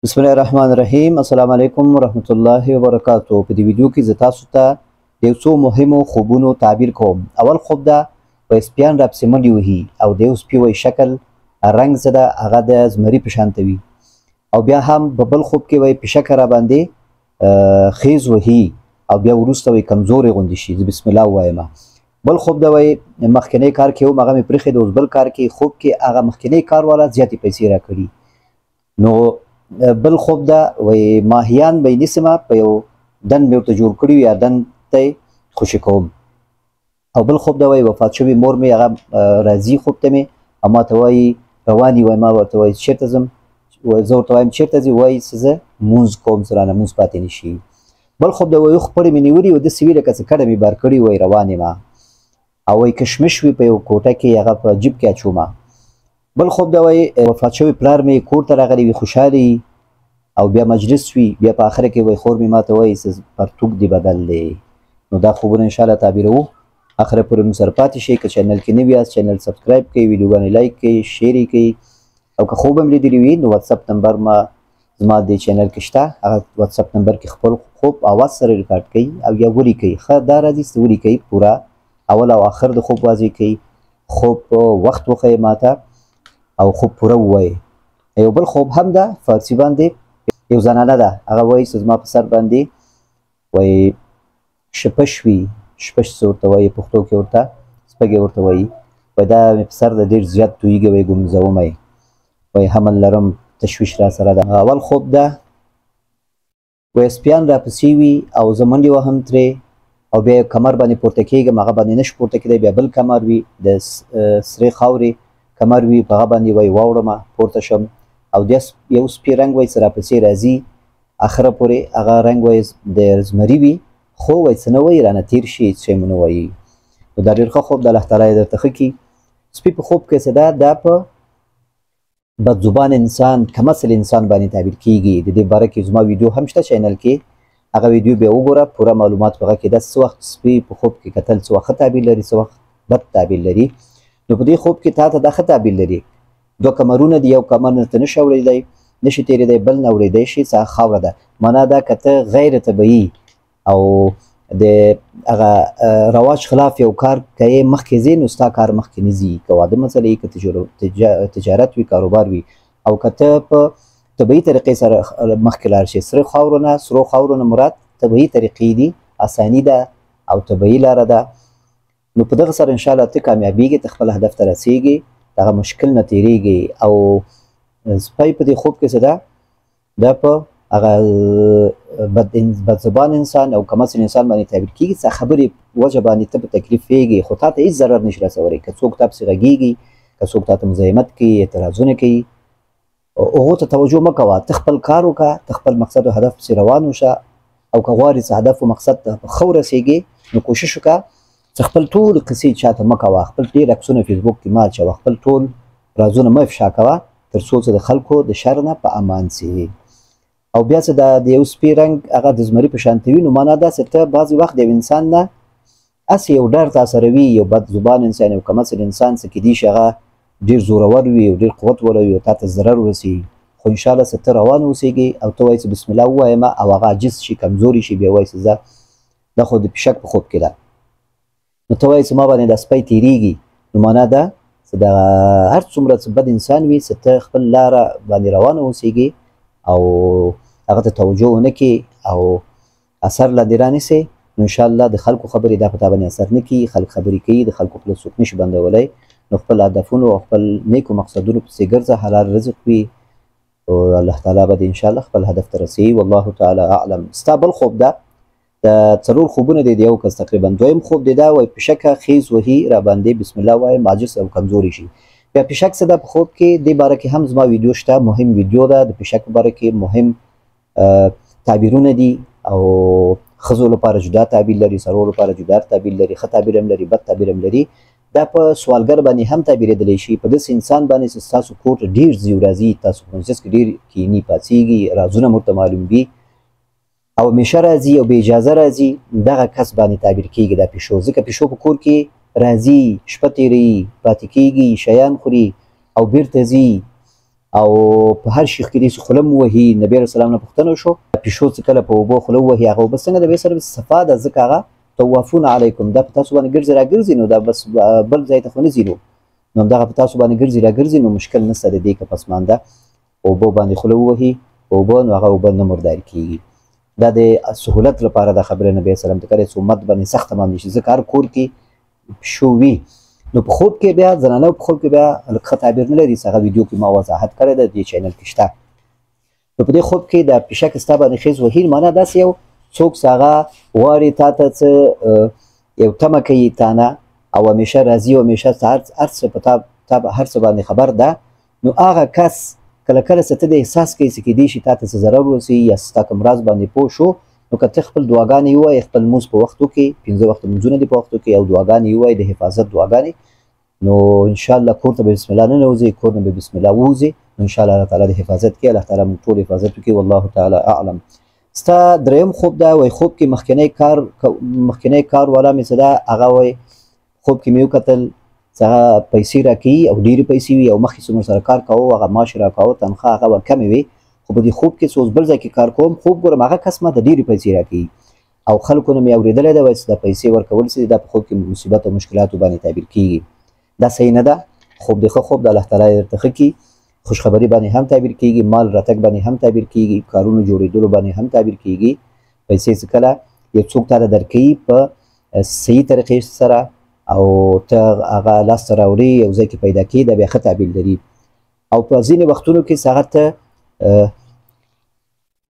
بسم الله الرحمن الرحیم. السلام علیکم ورحمت الله وبرکاتو. په دې ویډیو کې زه تاسو ته د یو څو مهمو خوبونو تعبیر کوم. اول خوب ده وایي سپیان راپسې منډې وهي او د یو سپي وایي شکل رنګ څه ده هغه د زمري په شان ته وي، او بیا هم په بل خوب کې وایي پیشکه را باندې خیز وهي او بیا وروسته وایي کمزورې غوندې شي. زه بسم الله ووایم. بل خوب ده وایي مخکنی کار کې وم هغه مې پرېښی دی، اوس بل کار کې خوب کې هغه مخکنی کار والا زیاتې پیسې راکړي. نو بل خوب ده وایي ماهیان به یې نیسم په یو دن مې ورته جوړ کړي یا دن ته یې خوشې کوم. او بل خوب ده وایي وفات شوې مور مې هغه راځي خوب ته مې او ما ته وایي روان یې، وایي ما ورته وایي چېرته ځم، زه ورته وایم چېرته ځې، وایي څه زه مونځ کوم څه رانه مونځ پاتې نه شي. بل خوب ده وایي خپړې مې نیولي او داسې وي لکه څه کډه مې بار کړي، وایي روان یم او وایي کشمش وي په یو کوټه کې هغه په جیب کې اچومه. بل خوب ده وایي وفات شوی پلار مې کور ته راغلی وي خوشحاله او بیا مجلس وي، بیا په آخره کې وایي خور مې ما ته وایي څه پرتوګ دې بدل دی. نو دا خوبونه انشاءالله تعبیروو. اخره پورې موږ سره پاتې شئ. که channel کې نوي یاست channel subscribe کړئ، ویډیوګانې like کړئ، share یې کړئ، او که خوب هم لیدلی وي نو واتساپ نمبر ما زما دې channel کې شته، هغه واتساپ نمبر کې خپل خوب اواز سره ریکارډ کړئ او یا ولیکئ. ښه دا راځي چې ولیکئ پوره اول او آخر د خوب واضح کړئ، خوب وخت وښیئ ماته او خوب پوره ووایئ. یو بل خوب هم ده فارسي باندې، یو زنانه ده هغه وایي چې زما په سر باندې وایي شپش وي، شپش څه ورته وایي پښتو کې ورته سپږې ورته وایي، وایي دا مې په سر ده ډېر زیات تویږي، وایي ګمځوم یې، وایي حمل لرم تشویش را سره ده. اول خوب ده وایي سپیان راپسې وي او زه منډې وهم ترې او بیا یو کمر باندې پورته کېږم، هغه باندې نشم پورته کېدی، بیا بل کمر وي د سرې خاورې کمر وي په هغه باندې وایي واوړمه پورته شم، او د یو سپي رنګ وایي چې راپسې راځي اخره پورې هغه رنګ وایي د زمري وي، خو وایي څه نه وایي رانه تېر شي هېڅ شی مو نه وایي. نو دا ډېر ښه خوب ده، الله تعالی یې درته ښه کړي. سپي په خوب کې څه ده، دا په بدزبان انسان کمسل انسان باندې تعبیر کیږي. د دې باره کې زما ویډیو هم شته channel کې، هغه ویډیو بیا وګوره، پوره معلومات په هغه کې ده. څه وخت سپي په خوب کې کتل څه وخت ښه تعبیر لري، څه وخت بد تعبیر لري. نو په دې خوب کې تا ته دا ښه تعبیر لري. دوه کمرونه دي، یو کمر نه ته نشي اوړېدی، نشي تېرېدی، بل نه اوړېدی شي، څه خاوره ده. معنا دا که ته غیر طبیعي او د هغه رواج خلاف یو کار کوې مخکې ځې نو ستا کار مخکې نه ځي، که واده مسله وي، که تجارت وي، کاروبار وي، او که ته په طبیعي طریقې سره مخکې لاړ شې. سرو خاورو نه مراد طبیعي طریقې دي، اساني ده او طبیعي لاره ده. نو په دغه سره انشاءالله ته کامیابېږي، ته خپل هدف ته رسېږي، دغه مشکل نه تېرېږي. او سپی په دې خوب کې څه ده، دا په هغه بدزبان انسان او کمسن انسان باندې تعبیر کېږي، څه خبرې وجه باندې ته په تکلیف کېږي، خو تا ته هېڅ ضرر نشي رسولی. که څوک تا پسې غږېږي، که څوک تا ته مزاحمت کوي، اعتراضونه کوي، هغو ته توجه مه کوه، ته خپل کار وکړه، ته خپل مقصد او هدف پسې روان وشه. او که غواړې څه هدف او مقصد ته په ښه ورسېږې نو کوشش وکړه چې خپل ټول قصې چاته مه کوه، خپل ډېر عکسونه فیسبوک کې مه اچوه، خپل ټول رازونه مه افشا کوه، تر څو چې د خلکو د شر نه په امان سي. او بیا چې دا د یو سپي رنګ هغه د زمري په شان ته وي، نو معنا دا چې ته بعضې وخت د یو انسان نه هسې یو ډر تا سره وي، یو بد زبان انسان، یو کمسل انسان څه کېدی شي هغه ډېر زورور وي او ډېر قوت ولري او تا ته ضرر ورسي، خو انشاءالله چې ته روان اوسېږې او ته وایې چې بسم الله ووایم او هغه عاجز شي، کمزوري شي، بیا وایي چې زه دا خو د پیشک په خوب کې ده، نو ته وایې چې ما باندې دا سپی تېرېږي، نو معنا دا چې دا هر څومره چې بد انسان وي چې ته خپل لاره باندې روان اوسېږې او هغه ته توجه ونه کړې او اثر لاندې رانیسې، نو انشاءالله د خلکو خبرې دا په تا باندې اثر نه کوي. خلک خبرې کوي، د خلکو خوله څوک نشي بندولی. نو خپل هدفونو او خپل نیکو مقصدونو پسې ګرځه، حلال رزق وي او الله تعالی به دې انشاءالله خپل هدف ته رسوي. والله تعالی اعلم. ستا بل خوب ده، د څلور خوبونه دی د یو کس تقریبا. دویم خوب دی دا وایي پیشکه خیز وهي را باندې بسم الله وایم عاجز او کمزوري شي. بیا پیشک څه ده په خوب کې، دې باره کې هم زما ویډیو شته، مهم ویډیو ده د پیشک په باره کې، مهم تعبیرونه دي او ښځو لپاره جدا تعبیر لري، سړو لپاره جدا تعبیر لري، ښه تعبیر هم لري، بد تعبیر هم لري. دا په سوالګر باندې هم تعبیرېدلی شي، په داسې انسان باندې چې ستاسو کور ته ډېر ځي راځي، تاسو په مجلس کې ډېر کیني پاڅېږي، رازونه مو ورته معلوم وي او همیشه راځي او بې اجازه راځي، دغه کس باندې تعبیر کېږي دا پیشو. ځکه پیشو په کور کې راځي، شپه تېروي، پاتې کېږي، شیان خوري او بیرته ځي. او په هر شي کې داسې خوله وهي. نبي علیه السلام نه پوښتنه وشو پیشو چې کله په اوبو خوله ووهي هغه اوبه څنګه د بیا سره صفا ده، ځکه هغه طوافون علیکم، دا په تاسو باندې ګرځي راګرځي، نو دا بس بل ځای ته خو نه ځي، نو همدغه په تاسو باندې ګرځي راګرځي، نو مشکل نشته د دې که پسمانده اوبو باندې خوله ووهي اوبه، نو هغه اوبه نه مردار کېږي. دا د سهولت لپاره دا خبره نبي علیه السلام ته کړې چې امت باندې سخته باندې شي، ځکه هر کور کې پیشو وي. نو په خوب کې بیا زنانه په خوب کې بیا لږ ښه تعبیر نه لري، چې هغه ویډیو کې ما وضاحت کړی دی، دې چینل کې شته. نو په دې خوب کې د پیشک ستا باندې خیز وهي، معنا داسې یو څوک چې هغه غواړي تا ته څه یو تمه کوي تا نه، او همیشه راضي او همیشه هر څه په تا هر څه باندې خبر ده، نو هغه کس کله کله څه ته د احساس کوي چې کېدای شي تا ته څه ضرر ورسوي یا ستا کوم راز باندې پوه شو، نو که ته خپل دعاګانې ووایې، خپل لمونځ په وخت وکړې، 5 وخته لمونځونه دې په وخت وکړې او دعاګانې ووایې، د حفاظت دعاګانې، نو انشاءالله کور ته به بسم الله ننوځې، کور نه به بسم الله ووځې، نو انشاءالله الله تعالی د حفاظت کوي، الله تعالی موږ ټول حفاظت وکړي، والله تعالی اعلم. ستا دریم خوب ده، وایي خوب کې مخکنی کار والا مې څه ده، هغه وایي خوب کې مې وکتل چې هغه پیسې راکوي او ډېرې پیسې وي، او مخکې څومره سره کار کاوه هغه معاش راکاوه، تنخوا هغه به کمې وي، خو په دې خوب کې څه اوس بل ځای کې کار کوم، خوب ګورم هغه کس ما ته ډېرې پیسې راکوي، او خلکو نه مې اورېدلی دی وایي چې دا پیسې ورکول څه دي، دا په خوب کې مصیبت او مشکلاتو باندې تعبیر کېږي. دا صحیح نه ده. خوب د ښه خوب د الله تعالی درته ښه کړي، خوشخبری باندې هم تعبیر کېږي، مال راتګ باندې هم تعبیر کېږي، کارونو جوړېدلو باندې هم تعبیر کېږي. پیسې څه کله یو څوک تا ته درکوي په صحیح طریقې سره او ته هغه لاسته راوړي یو ځای کې پیدا کړي، دا بیا ښه تعبیر لري. او په ځینې وختونو کې هغه ته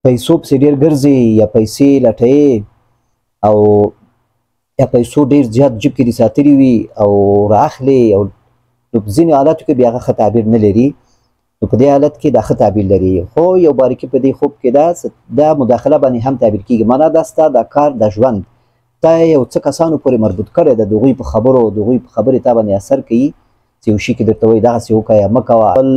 پیسو پسې ډېر ګرځي یا پیسې لټوي او یا پیسو ډېر زیات جیب کې دې ساتلي وي او رااخلي، او نو په ځینې حالاتو کې بیا هغه ښه تعبیر نه لري، نو په دې حالت کې دا ښه تعبیر لري. خو یو باریکي په دې خوب کې ده، دا مداخله باندې هم تعبیر کېږي، معنا دا ستا دا کار د ژوند تا یو څه کسانو پورې مربوط کړی ده، د هغوی په خبرو د هغوی په خبرې تا باندې اثر کوي چې یو شي کې درته وایي دغسې وکړه یا مه کوه، خپل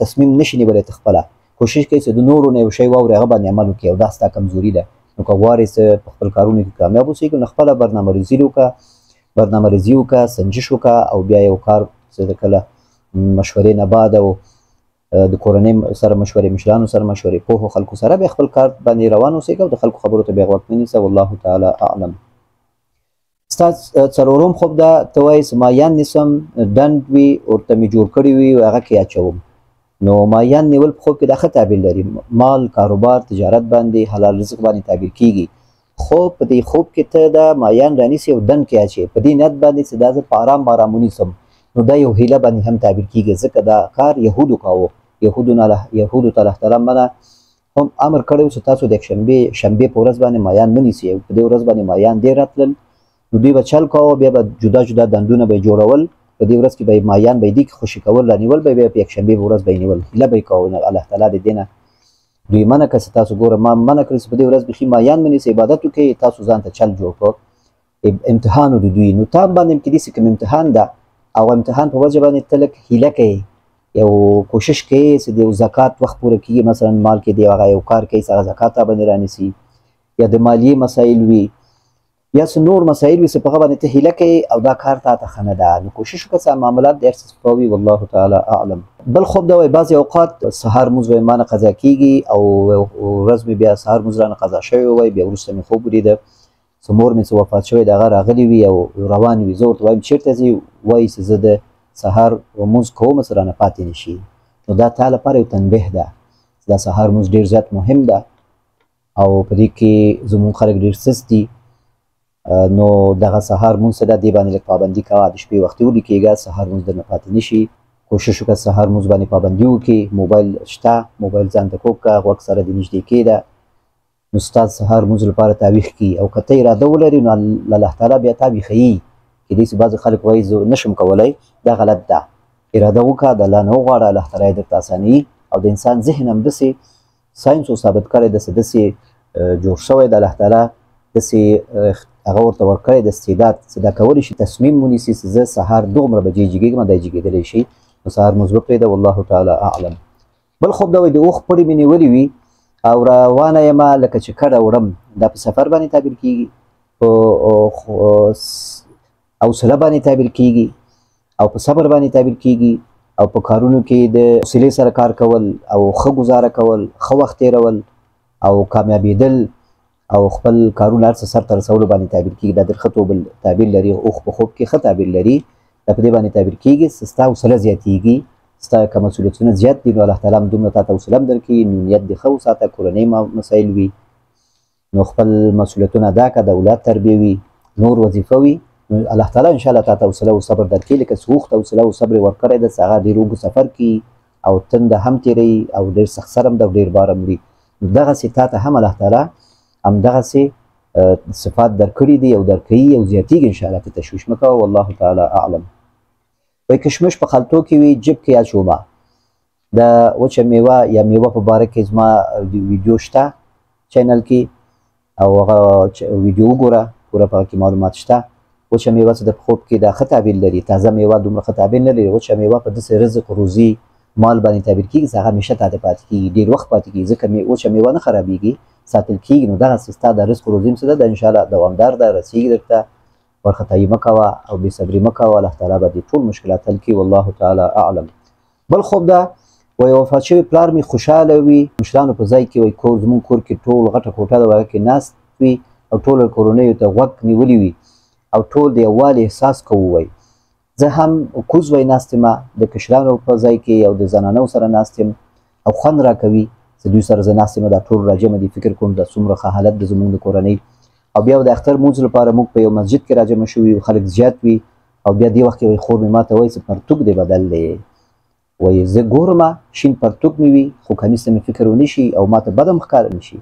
تصمیم نشي نیولی، ته خپله کوشش کوي چې د نورو نه یو شی واورې هغه باندې عمل وکړي، او دا ستا کمزوري ده. نو که غواړې چې په خپل کارونو کې کامیاب اوسې، نو خپله برنامه ریزي وکړه، سنجش وکړه، او بیا یو کار چې د کله مشورې نه بعد او د کورنۍ سره مشورې، مشرانو سره مشورې، پوهو خلکو سره بیا خپل کار باندې روان اوسېږه او د خلکو خبرو ته بیا غوږ مه نیسه، والله تعالی اعلم. ستا څلورم خوب ده، ته وایې چې ماهیان نیسم، ډنډ وي ورته مې جوړ کړی وي او هغه کې اچوم. نو ماهیان نیول په خوب کې دا ښه تعبیر لري، مال، کاروبار، تجارت باندې، حلال رزق باندې تعبیر کېږي. خو په دې خوب کې ته دا ماهیان رانیسې او ډنډ کې اچې په دې نیت باندې چې دا زه په آرام آرام ونیسم، نو دا یو هیله باندې هم تعبیر کېږي، ځکه دا کار یهودو کاوه، یهودو ته الله تعالی منع هم امر کړی و چې تاسو د یکشنبې شنبې په ورځ باندې ماهیان مه نیسئ. په دې ورځ باندې ماهیان ډېر راتلل، نو دوی به چل کاوه، بیا به جدا جدا دندونه به یې جوړول، په دې ورځ کې به یې ماهیان به یې دې کې خوشې کول، رانیول به یې، بیا په یکشنبې په ورځ به یې نیول، هیله به یې کوه. نو الله تعالی د دې نه دوی منع کړه چې تاسو ګوره ما منع کړل چې په دې ورځ بیخي ماهیان مه نیسئ، عبادت وکړئ، تاسو ځان ته چل جوړ کړو، امتحان و د دوی. نو تا باندې هم کېدای شي کوم امتحان ده، او امتحان په وجه باندې ته لږ هیله کوې، یو کوشش کوې چې د یو زکات وخت پوره کېږي، مثلا مال کې دی هغه یو کار کوي چې هغه زکات تا باندې رانیسي، یا د مالیې مسایل وي، یا څه نور مسایل وي چې په هغه باندې ته هیله کوې او دا کار تا ته ښه نه ده، نو کوشش وکړه چې معاملات د هر څه صفا وي، والله تعالی اعلم. بل خوب دا وایي بعضې اوقات سهار لمونځ وایي ما نه قضا کېږي او ورځ مې بیا سهار لمونځ رانه قضا شوی وای، بیا وروسته مې خوب ولیده چې مور مې څه وفات شوی د هغه راغلی وي او روان وي، زه ورته وایم چېرته ځې؟ وایي چې زه د سهار لمونځ کوم چې رانه پاتې نه شي. نو دا تا لپاره یو تنبیه ده، دا سهار لمونځ ډېر زیات مهم ده او په دې کې زموږ خلک ډېر سست دي، نو دغه سهار لمونځ ته دې باندې لږ پابندي کوه، د شپې وختي ولیکېږه، سهار لمونځ درنه پاتې نه شي، کوشش وکړه سهار لمونځ باندې پابندي وکړي، موبایل شته، موبایل ځان ته کوږ کړه، غوږ سره دې نږدې کېده، نو ستا سهار لمونځ لپاره تا ویښ کړي، او که ته اراده ولرې نو الله تعالی بیا تا ویښوي. کېدای شي بعضې خلک وایي زه نشم کولی، دا غلط ده، اراده وکړه، د الله نه وغواړه، الله تعالی یې درته اسانوي. او د انسان ذهن هم داسې ساینس او ثابت کړی، داسې داسې جوړ شوی د الله تعالی داسې هغه ورته ورکړی د استعداد چې دا کولی شي تصمیم ونیسي چې زه سهار دومره بجې جګېږم، دا جګېدلی شي، نو سهار لمونځ وپرېږده، والله تعالی اعلم. بل خوب دا وایي د اوښ پړې مې نیولې وي او روانه یمه لکه چې کډه وړم، دا په سفر باندې تعبیر کېږي، په حوصله باندې تعبیر کېږي، او په صبر باندې تعبیر کېږي، او په کارونو کې د حوصلې سره کار کول او ښه ګزاره کول، ښه وخت تېرول او کامیابېدل او خپل کارونه هر څه سرته رسولو باندې تعبیر کېږي. دا ډېر ښه تعبیر لري. اوښ په خوب کې ښه تعبیر لري. دا په دې باندې تعبیر کېږي چې ستا حوصله زیاتېږي، ستا که مسؤلیتونه زیات دي نو الله تعالی هم دومره تا ته حوصله هم درکوي. نو نیت دې ښه وساته، کورنۍ مسایل وي نو خپل مسؤلیتونه ادا کړه، د اولاد تربیه وي، نور وظیفه وي، نو الله تعالی ان شاء الله تا ته حوصله او صبر درکوي. لکه چې اوښ ته حوصله او صبر یې ورکړی ده چې هغه ډېر اوږد سفر کوي او تنده هم تېروي او ډېر سخت سر هم ده او ډېر بار هم وړي، نو دغسې تا ته هم الله تعالی همدغسې صفات درکړي دي او درکوي او زیاتېږي ان شاء الله. ته تشویش مه کوه، والله تعالی اعلم. وایي کشمش په خلطو کې وي، جیب کې اچومه. د وچه میوه یا میوه په باره کې زما ویډیو شته چینل کې، او هغه ویډیو وګوره، پوره په هغه کې معلومات شته. وچه میوه چې د خوب کې دا ښه تعبیر لري، تازه میوه دومره ښه تعبیر نه لري. وچه میوه په داسې رزق روزي مال باندې تعبیر کېږي چې هغه همیشه تاته پاتې کېږي، ډېر وخت پاتې کېږي، ځکه وچه میوه نه خرابېږي، ساتل کېږي. نو دغسې ستا د رزق روزي هم څه ده، دا انشاءالله دوامدار ده، رسېږي درته. وارخطایي مه کوه او بې صبري مه کوه، الله تعالی به دې ټول مشکلات حل کړي، والله تعالی اعلم. بل خوب ده وایي وفات شوی پلار مې خوشحاله وي، مشرانو په ځای کې وایي کور زموږ کور کې ټول غټه کوټه ده، هغه کې ناست وي او ټولو کورنیو ته غوږ نیولي وي او ټول د یووالي احساس کوو. وایي زه هم کوز وای ناست یم د کشرانو په ځای کې او د زنانو سره ناست یم او خوند راکوي چې دوی سره زه ناست یم، دا ټول راجمع دي، فکر کوم دا څومره ښه حالت د زموږ د کورنۍ. او بیا د اختر لمونځ لپاره موږ په یو مسجد کې راجمع شوي یو، خلک زیات وي او بیا دې وخت کې وایي خور مې ماته وایي چې پرتوګ دې بدل دی. وایي زه ګورم شین پرتوګ مې وي خو کمیس ته مې فکر ونه شي او ماته بد هم ښکاره نه شي.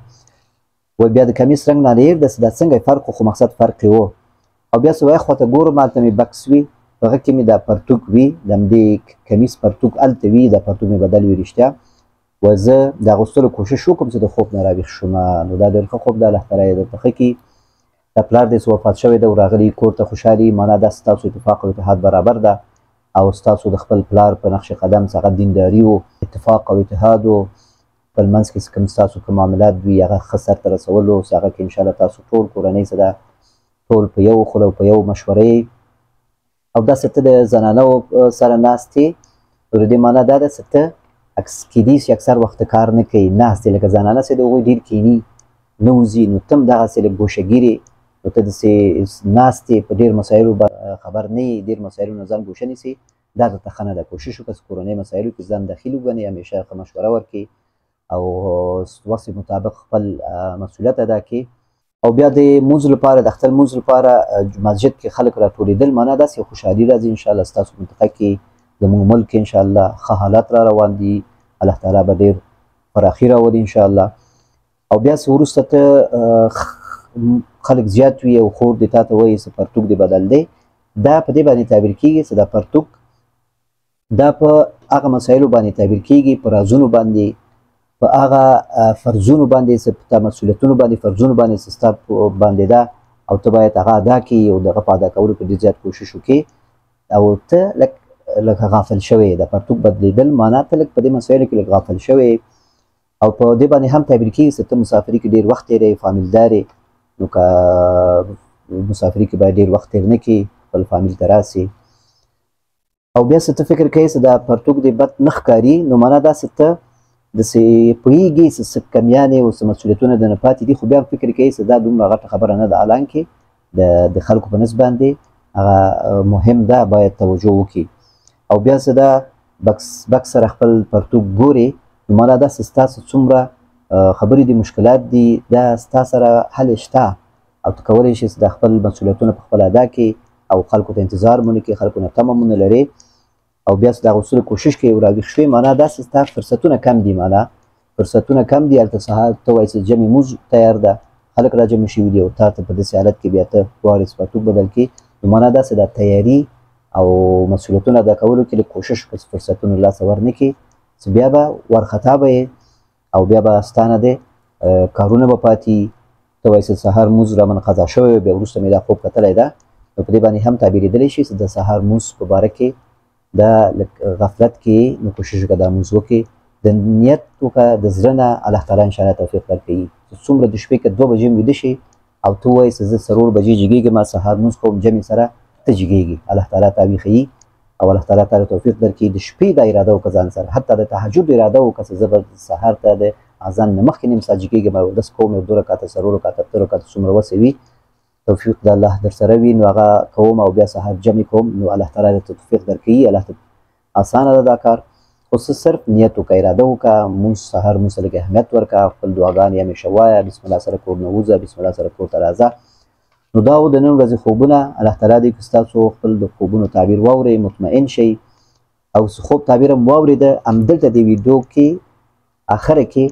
وایي بیا د کمیس رنګ نه ډېر ده، دا څنګه فرق خو مقصد فرق یې و. او بیا څه وایي خواته ګورم هلته مې بکس وي، په هغه کې مې دا پرتوګ وي، د همدې کمیس پرتوګ هلته وي، دا پرتوګ مې بدل وي رښتیا. وایي زه د اغوستلو کوشش وکړم چې د خوب نه راویښ شم. نو دا ډېر ښه خوب ده، الله تعالی یې درته ښه کړي. دا پلار دې وفات شوی ده او راغلی کور ته خوشحالي، معنا دا ستاسو اتفاق او اتحاد برابر ده او ستاسو د خپل پلار په نقش قدم څخه دینداري و اتفاق او اتحاد و خپل منځ کې کوم ستاسو کوم معاملات وي هغه ښه سرته رسولو، هغه کې انشاءالله تاسو ټول کورنۍ سره ټول په یو خوله او په یو مشورې او داسې ته د زنانو سره ناست یې. نو د دې معنا دا ده چې ته کېدای شي اکثر وخت کار نه کوي، ناست یې لکه زنانه چې د هغوی ډېر کښېني نه وځي، نو ته هم دغسې لږ ګوشهګیر یې، نو ته داسې ناست یې، په ډېر مسایلو خبر نه یې، ډېر مسایلو نه ځان ګوشه نیسې، دا درته ښه نه ده. کوشش وکړه چې کورنۍ مسایلو کې ځان دخیل وګڼې، همیشه ښه مشوره ورکړې او وخت مطابق خپل مسؤلیت ادا کړې. او بیا د لمونځ لپاره، د اختر لمونځ لپاره مسجد کې خلک راټولېدل، معنا داسې خوشحالي راځي انشاءالله ستاسو منطقه کې، زموږ ملک کې انشاءالله ښه حالات را روان دي، الله تعالی به ډېر پراخي راولي انشاءالله. او بیا څه وروسته ته خلک زیات وي او خور دې تا ته وایي چې پرتوګ دې بدل دی، دا په دې باندې تعبیر کېږي چې دا پرتوګ دا په هغه مسایلو باندې تعبیر کېږي، په رازونو باندې، په هغه فرضونو باندې چې په مسؤلیتونو باندې، فرضونو باندې چې ستا باندې ده او ته باید هغه ادا کړې او دغه په ادا کولو کې ډېر زیات کوشش وکړې او ته لږ لږ غافل شوی. د پرتوګ بدلېدل معنا ته لږ په دې مسایلو کې لږ غافل شوی. او په دې باندې هم تعبیر کېږي چې ته مسافري کې ډېر وخت تېروې، فامیلدار یې، نو که مسافري کې باید ډېر وخت تېر نه کړې، خپل فامیل ته راسې. او بیا څه ته فکر کوې چې دا پرتوګ دې بد نه ښکاري، نو معنا داسې ته داسې پوهېږي چې څه کمیانې او څه مسؤلیتونه درنه پاتې دي، خو بیا هم فکر کوې چې دا دومره غټه خبره نه ده، حالانکې د خلکو په نسبت باندې هغه مهم ده، باید توجه وکړي. او بیا څه دا بکس سره خپل پرتوګ ګورې، نو معنا داسې ستاسو څومره خبرې دي، مشکلات دي، دا ستا سره حل شته او ته کولی شې چې دا خپل مسؤلیتونه په خپله ادا کړې او خلکو ته انتظار مو نه کړې، خلکو نه تمه مو نه لرې. او بیا چې د هغو اصولو کوشش کوې او راویښ شوې، معنا داسې ستا فرصتونه کم دي، معنا فرصتونه کم دي. هلته سهار ته وایي چې جمع لمونځ تیار ده، خلک راجمع شوي دي او تا ته په داسې حالت کې بیا ته غواړې چې پرتوګ بدل کړې، نو معنا داسې دا تیاري او مسؤلیتونه ادا کولو کې لږ کوشش وکړه چې فرصتونه لاسه ورنه کړې، چې بیا به وارخطا به یې او بیا به ستا نه دی کارونه به پاتې. ته وایي چې سهار لمونځ رامن قضا شوی، بیا وروسته مې دا خوب کتلی ده، نو په دې باندې هم تعبیرېدلی شي چې د سهار لمونځ په باره کې دا لږ غفلت کې، نو کوشش وکړه دا لمونځ وکړې، د نیت وکړه د زړه نه، الله تعالی انشاءالله توفیق درکوي. چې څومره د شپې که 2 بجې هم ویده شې او ته ووایې چې زه 4 بجې جګېږم، سهار لمونځ کوم، جمع سره ته جګېږي، الله تعالی تا ویښوي. او الله تعالی تعالی توفیق درکړي. د شپې دا اراده وکړه ځان سره، حتی د تهجد اراده وکړه چې زه به سهار ته د اذان نه مخکې نیم ساعت جګېږم او اودس کوم، یو دوه رکعته، څلور رکعته، اته رکعته څومره وسه وي، توفیق د الله در سره وي، نو هغه کوم او بیا سهار جمع کوم. نو الله تعالی درته توفیق درکوي. الله ته اسانه ده دا کار، خو څه صرف نیت وکړه، اراده وکړه، مونځ سهار مونځ ته لږ اهمیت ورکړه، خپل دعاګانې همیشه وایه، بسم الله سره کور نه وځه، بسم الله سره کور ته راځه. نو دا و د نن ورځې خوبونه. الله تعالی دې که ستاسو خپل د خوبونو تعبیر واورئ، مطمئن شئ، او څه خوب تعبیر هم واورېده، همدلته دې ویډیو کې اخره کې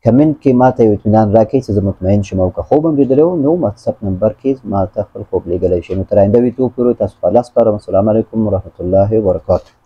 کمنټ کې ما ته یو اطمینان راکړئ چې زه مطمئن شم، او که خوب هم لیدلی و نو واتساپ نمبر کې ما ته خپل خوب لیږلی شئ. نو تر آینده ویډیو پورې تاسو په الله سپارم. السلام علیکم ورحمت الله وبرکاته.